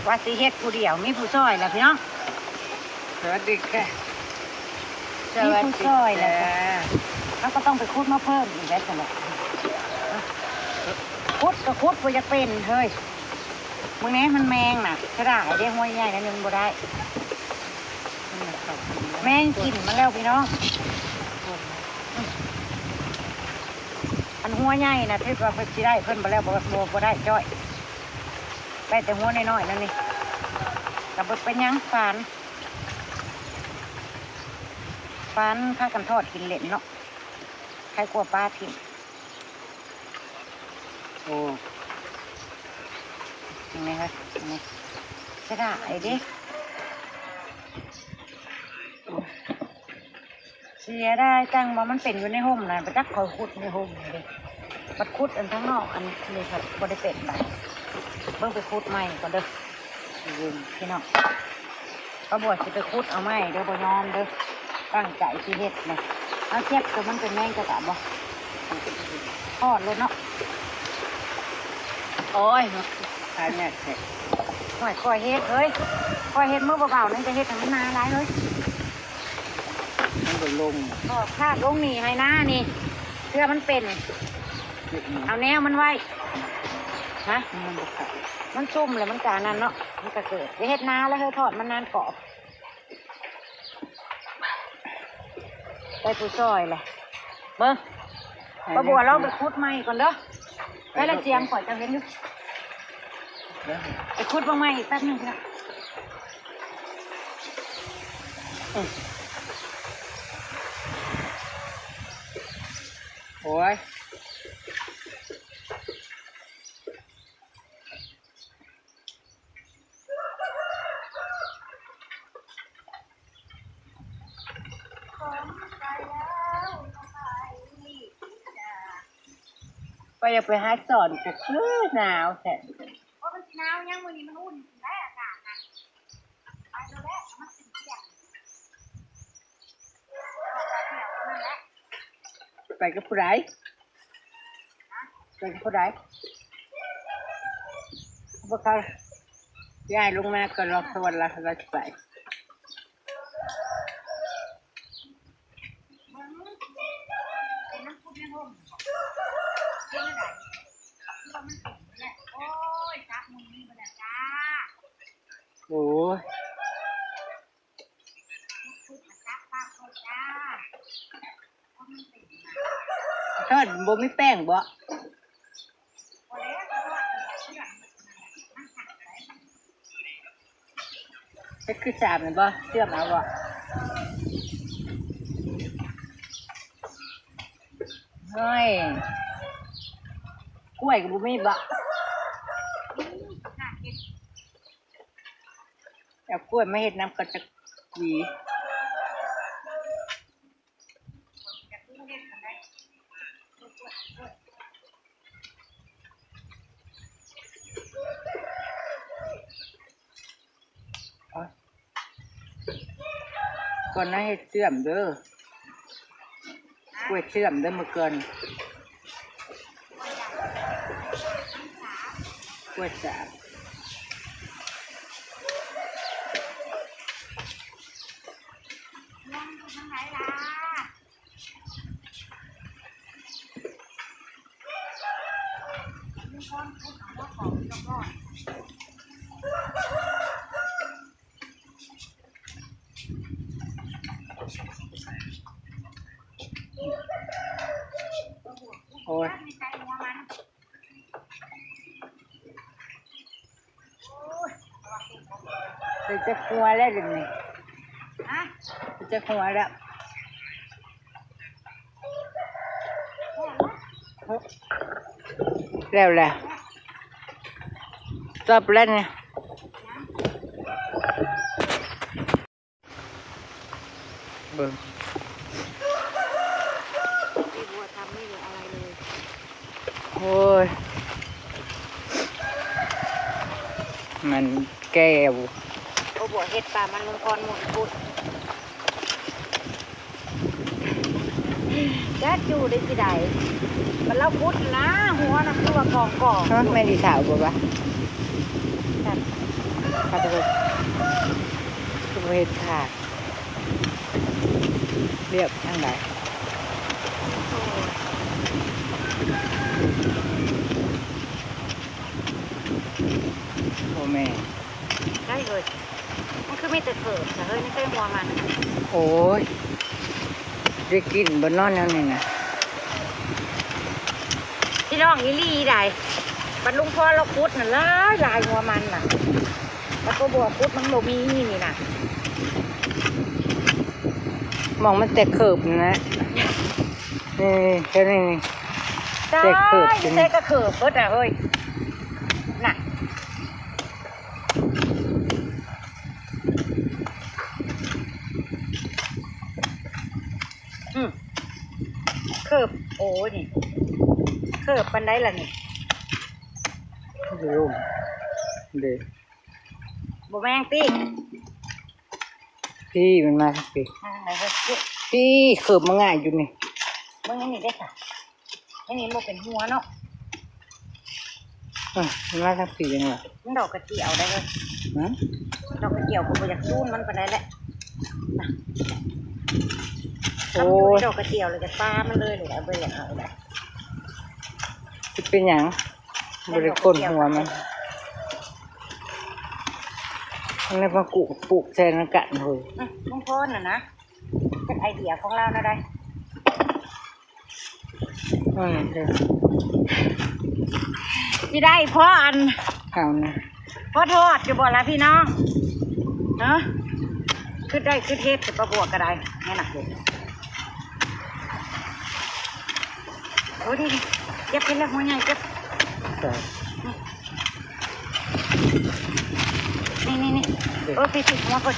ວ່າຊິເຮັດຜູ້ດຽວ ມີຜູ້ຊ່ອຍແລ້ວພີ່ນ້ອງ. ສະຫວັດດີຄ່ະ. ມີຜູ້ຊ່ອຍແລ້ວ ສະຫວັດດີຈ້າ. ເຮົາກໍຕ້ອງໄປຂຸດມາເພີ່ມອີກແລ້ວຊັ້ນແຫຼະ. ຂຸດກໍຂຸດບໍ່ຢາກເປັນເຮີ້ຍ. ມຶງແນ່ ມັນແມງນະ ສະດາຍເດ້ ຫົວໃຫຍ່ໜ້ອຍໜຶ່ງບໍ່ໄດ້. ແມງກິນມາແລ້ວພີ່ນ້ອງ. ອັນຫົວໃຫຍ່ນະ ຖືວ່າເພິ່ນຊິໄດ້ ເພິ່ນບໍ່ແລ້ວ ບໍ່ ບໍ່ ບໍ່ໄດ້ຈ້ອຍ. ໄດ້ແຕ່ຫົວນ້ອຍໆ ນັ້ນນີ້ ກໍບໍ່ເປັນຫຍັງ. ຟານ ຟານພາກັນທອດກິນເຫຼັ້ນເນາະ ໃຜກວາປາຖິ້ມ. ໂອ້ ເຫັນໄໝເຮີ້ຍ ເຫັນໄໝ? ສະດາຍເດ້. ເສຍດາຍຈັງ ວ່າມັນເປັນຢູ່ໃນຮົ່ມນະ ໄປຈັກຂ້ອຍຂຸດໃນຮົ່ມເດ້ ບັດຂຸດອັນທາງນອກ ອັນນີ້ພັດບໍ່ໄດ້ເປັນບາດ. ເບິ່ງໄປຂຸດໃໝ່ກ່ອນເດີ. ພີ່ນ້ອງ ປ້າບົວຊິໄປຂຸດເອົາໃໝ່ເດີ ບໍ່ຍອມເດີ ຕັ້ງໃຈຊິເຮັດນະ. ເອົາ ເຈັບຕົວມັນເປັນແມງກະຕາບໍ່? ທອດໂລດເນາະ. ໂອ້ຍ ຫາຍາກແທ້. ໂອ້ຍ ຂ້ອຍເຮັດເຮີ້ຍ ຂ້ອຍເຮັດມືເບົາໆ ນັ້ນຈະເຮັດໃຫ້ມັນໜາຫຼາຍເຮີ້ຍ. ມັນບໍ່ລົງ ອອກທາດລົງນີ້ໃຫ້ນານີ້ ເພື່ອມັນເປັນ ເອົາແນວມັນໄວ້. ຮະ ມັນບໍ່ຂາຍ ມັນຊຸ່ມແລ້ວມັນກະອັນນັ້ນເນາະ ມັນກະເກີດ. ຢ່າເຮັດນາແລ້ວເຮີ້ຍ ທອດມັນນານກອບ. ໄດ້ຜູ້ຊ່ອຍແຫຼະ ເບິ່ງ ປ້າບົວລອງໄປຂຸດໃໝ່ກ່ອນເດີ. ໄດ້ລະ ສຽງຂ້ອຍເຈົ້າເຫັນຢູ່ ໄປຂຸດເບິ່ງໃໝ່ອີກແປັບໜຶ່ງ. ໂອ້ຍ ຂ້ອຍຢາກໄປຫາສອນ ກໍຄືໜາວແທ້. ໂອ້ຍ ມັນຊິໜາວຫຍັງ ມື້ນີ້ມັນອຸ່ນແຫຼະ ອາກາດນະ. ໄປກັບຜູ້ໃດ? ໄປກັບຜູ້ໃດ? ບໍ່ເຂົ້າ ຍ້າຍລົງມາກ່ອນ ລອງສະຫວັນລະ ວ່າຊິໄປ. ໂອ້ຍ ທອດບໍ່ມີແປ້ງບໍ? ເຮັດຄືສາບແມ່ນບໍ່? ເຊື່ອມເອົາບໍ່? ໂອ້ຍ ກ້ວຍກໍບໍ່ມີບໍ? ເອົາກ້ວຍມາເຮັດນຳກໍຈັກຫວີ. ກ່ອນນະ ເຮັດເຊື່ອມເດີ ກ້ວຍເຊື່ອມເດີ ມື້ກ່ອນ ກ້ວຍສາບ. ໂອ້ຍ ໄດ້ຈັກຫົວແລ້ວດຽວນີ້? ຮະ? ໄດ້ຈັກຫົວແລ້ວ? ແລ້ວແຫຼະ ຈົບແລ້ວນີ້. ເບິ່ງ ໄມ່บัวทำไม่เหลืออะไรเลย ໂອ້ຍ ມັນແກ້ວ ໂອ້ ບົວເຮັດປາມັນລົງຄອນໝົດພຸ້ນ ຈັກຢູ່ໄດ້ຊິໄດ້ ມັນລາວຂຸດນະ ຫົວນະ ຄືວ່າກອງໆ ຮະ ແມ່ນອີເຖົ້າບໍ່ວະ? ຈັກ ເຮັດຂາດລຽບທາງໃດ? ໂອ້ ບໍ່ແມ່ນ ໃຊ່ເອີຍ. ມັນຄືມີແຕ່ເກີບຊະເຮີ້ຍ ມີແຕ່ຫົວມັນ. ໂອ້ຍ ໄດ້ກິນບໍ່ເນາະແນວນີ້ນະ? ພີ່ນ້ອງ ອີ່ຫຼີໃດ໋. ບັດລຸງພອນລາວຂຸດນັ້ນຫຼາຍໆ ຫົວມັນນະ. ບັດບໍ່ບົວຂຸດມັນບໍ່ມີນີ້ນະ. ໝ່ອງມັນແຕກເກີບນັ້ນແຫຼະ. ເອີ ແຖວນີ້ນີ້ ຕາຍ ແຕກເກີບ ຢູ່ໃສກະເກີບເບິດນະເຮີ້ຍ ນະ. ອືມ ເກີບ ໂອ້ ນີ້ເກີບປານໃດລະນີ້? ລົງເດ້ ບໍ່ແມ່ນຕິ? ພີ້ ມັນມາທາງພີ້ ມາທາງໃດເຮີ້ຍ? ພີ້ ເກີບມັນງ່າຍຢູ່ນີ້ ເບິ່ງອັນນີ້ເດ້ສະ. ອັນນີ້ບໍ່ເປັນຫົວເນາະ. ອະ ມັນມາທາງພີ້ຫຍັງລະ? ມັນດອກກະຈຽວໄດ໋ເອີຍ. ຫື? ດອກກະຈຽວກໍບໍ່ຢາກຊູນມັນປານໃດແຫຼະ. ໂອ້ຍ ດອກກະຈຽວແລ້ວຈະປາມັນເລີຍ ເລີຍບໍ່ຢາກເອົາໄດ໋. ຊິເປັນຫຍັງ? ບໍ່ໄດ້ກົ້ນຫົວມັນ. ອັນນີ້ມາປູກ ປູກໃສ່ນຳກັນເຮີ້ຍ. ອື ລຸງພອນນະນະ ເປັນໄອເດຍຂອງລາວແນວໃດ? ອືມ ຊິໄດ້ພໍອັນ ເອົານະ ພໍທອດຢູ່ບໍ່ລະພີ່ນ້ອງ? ເນາະ ຄິດໄດ້ຄິດເຮັດ ປາບົວກໍໄດ້ ແມ່ນນະ. ໂອ້ ນີ້ ເກັບເຫັນແລ້ວ ຫົວໃຫຍ່ເກັບ. ນີ້ ນີ້ ນີ້ ເອີ ໄປຕິດຫົວເພິ່ນ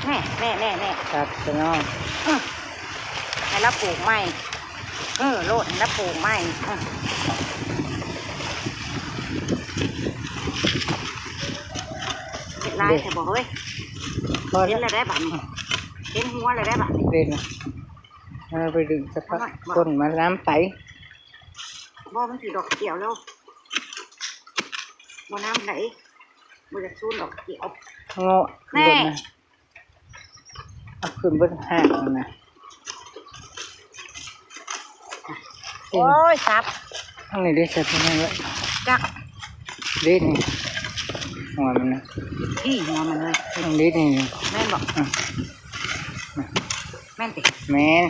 ແນ່ ແນ່ ແນ່ ແນ່ ຄັກພີ່ນ້ອງ. ອື ໃຫ້ລາວປູກໃໝ່ ເອີ ໂລດ ໃຫ້ລາວປູກໃໝ່. ອື ເຮັດຫຼາຍແທ້ບໍ່ເຮີ້ຍ? ພໍແລ້ວ ເຫັນແລ້ວໄດ໋ບາດນີ້ ເຫັນຫົວແລ້ວໄດ໋ບາດນີ້ ເຫັນ. ເອົາໄປດຶງສະພັກ ເອົາໄວ້ ກົ້ນມານຳໄປ. ບໍ່ ມັນຖືດອກກະຈຽວແລ້ວ ບໍ່ນຳໃດ໋ ບໍ່ຢາກຊູນດອກກະຈຽວ. ເງາະ ແນ່ ເອົາຂຶ້ນເບິດຫາກນະ. ໂອ້ຍ ສັບ ທາງນີ້ເດ້ ສັບທາງນັ້ນເລີຍ ຈັກ ເດ້ນີ້ ຫົວມັນນະ ພີ້ ຫົວມັນເລີຍ ທາງນີ້ນີ້ ແມ່ນບໍ່? ອື ແມ່ນຕິ? ແມ່ນ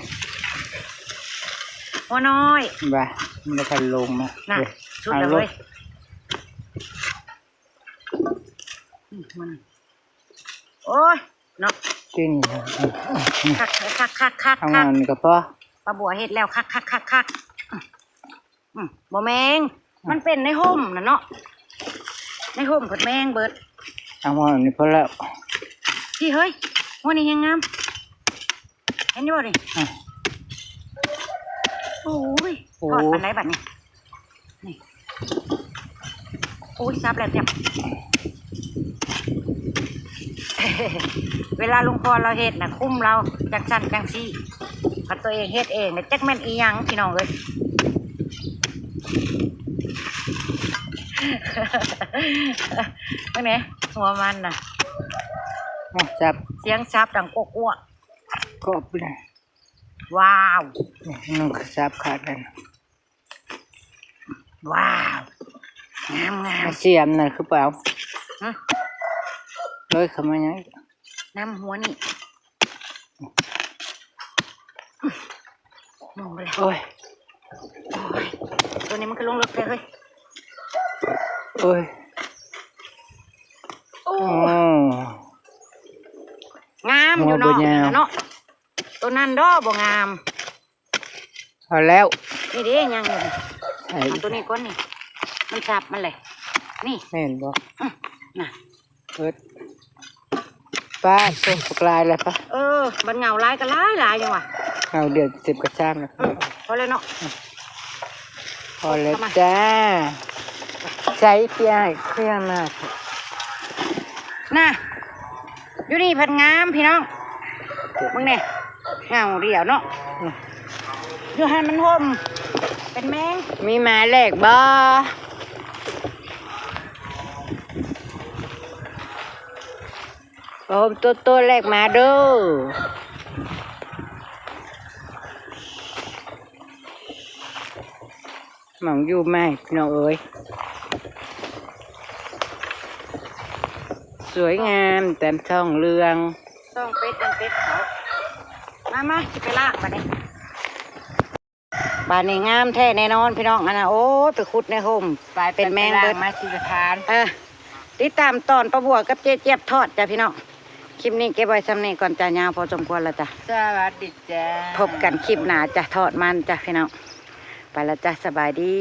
ຫົວນ້ອຍ ວ່າ ມັນບໍ່ທັນລົງມາ ນະ ເດ້ ສຸດແລ້ວເວີຍ. ອືມ ມັນ ໂອ້ຍ ເນາະ ກິນ ຄັກໆໆໆ ເອົາມານີ້ກໍພໍ ປາບົວເຮັດແລ້ວ ຄັກໆໆໆ. ອືມ ບໍ່ແມ່ນ ມັນເປັນໃນຮົ່ມນະເນາະ ໃນຮົ່ມເພິ່ນແມງເບິດ. ເອົາມານີ້ພໍແລ້ວ ພີ້ເຮີ້ຍ ຫົວນີ້ແຮງງາມ ເຫັນຢູ່ບໍ່ນີ້? ອືມ ໂອ້ຍ ໂອ້ ທອດປານໃດບາດນີ້? ນີ້ ໂອ້ຍ ສັບແລ້ວແຊບ. ເວລາລຸງພອນລາວເຮັດນະ ຄຸມລາວຈັ່ງຊັ້ນຈັ່ງຊີ້ ຄັນຕົວເອງເຮັດເອງນະ ຈັກແມ່ນອີ່ຫຍັງພີ່ນ້ອງເອີຍ. ເບິ່ງແດ່ ຫົວມັນນະ ອືມ ສັບ ສຽງສັບດັງກົວໆ ກອບເລີຍ. ວ້າວ ນີ້ ມັນກະສັບຂາດແລ້ວ. ວ້າວ ງາມໆ ມາສຽມນະ ຄືເປົ່າ ຮະ ເລີຍເຂົ້າມາຫຍັງ ນຳຫົວນີ້ ມອງໄປແລ້ວ. ໂອ້ຍ ໂອ້ຍ ຕົວນີ້ມັນຄືລົງເລິກແທ້ເຮີ້ຍ. ໂອ້ຍ ໂອ້ ງາມຢູ່ເນາະ ຫົວບໍ່ຍາວ ເນາະ ຕົວນັ້ນເດີບໍ່ງາມ. ພໍແລ້ວ ນີ້ເດ້ ຍັງຢູ່ ໃສ່ ເອົາຕົວນີ້ກ່ອນນີ້ ມັນສັບມັນແຫຼະ ນີ້ ແມ່ນບໍ່? ອື ນະ ເອີ ປ້າ ໂຊກຫຼາຍແລ້ວປະ. ເອີ ບັດເຫງົາຫຼາຍກໍຫຼາຍໆ ຍັງວ່າ ເຫງົາດຽວເຕັມກະຊາມແລ້ວ. ອື ພໍແລ້ວເນາະ ອື ພໍແລ້ວຈ້າ. ໃສ່ເພິ່ນ ເພິ່ນມາ ນະ ຢູ່ນີ້ພັດງາມພີ່ນ້ອງ ເບິ່ງແດ່ ເຫງົາດຽວເນາະ. ອື ຢູ່ຫັ້ນມັນຮົ່ມ ເປັນແມງ. ມີໝາຍເລກບໍ່? โฮมโตโตแลกมาเด้อ หม่องอยู่ใหม่พี่น้องเอ๋ย สวยงาม แต้มทองเหลือง ส่องเป็ด ส่องเป็ดเขา มา มา สิไปล้างบาดนี้ บาดนี้งามแท้แน่นอนพี่น้อง อันน่ะ โอ้ย ไปขุดในโฮม ไป เป็นแมงเบิด ไปล้างมาสิทาน เออ ติดตามตอนป้าบัวกับเจ๊เจี๊ยบทอดจ้ะพี่น้อง คลิปนี้เก็บไว้ส่ำนี้ก่อนจ้ะ ยาวพอสมควรแล้วจ้ะ สวัสดีจ้า พบกันคลิปหน้าจ้ะ ทอดมันจ้ะพี่น้อง ไปแล้วจ้ะ สบายดี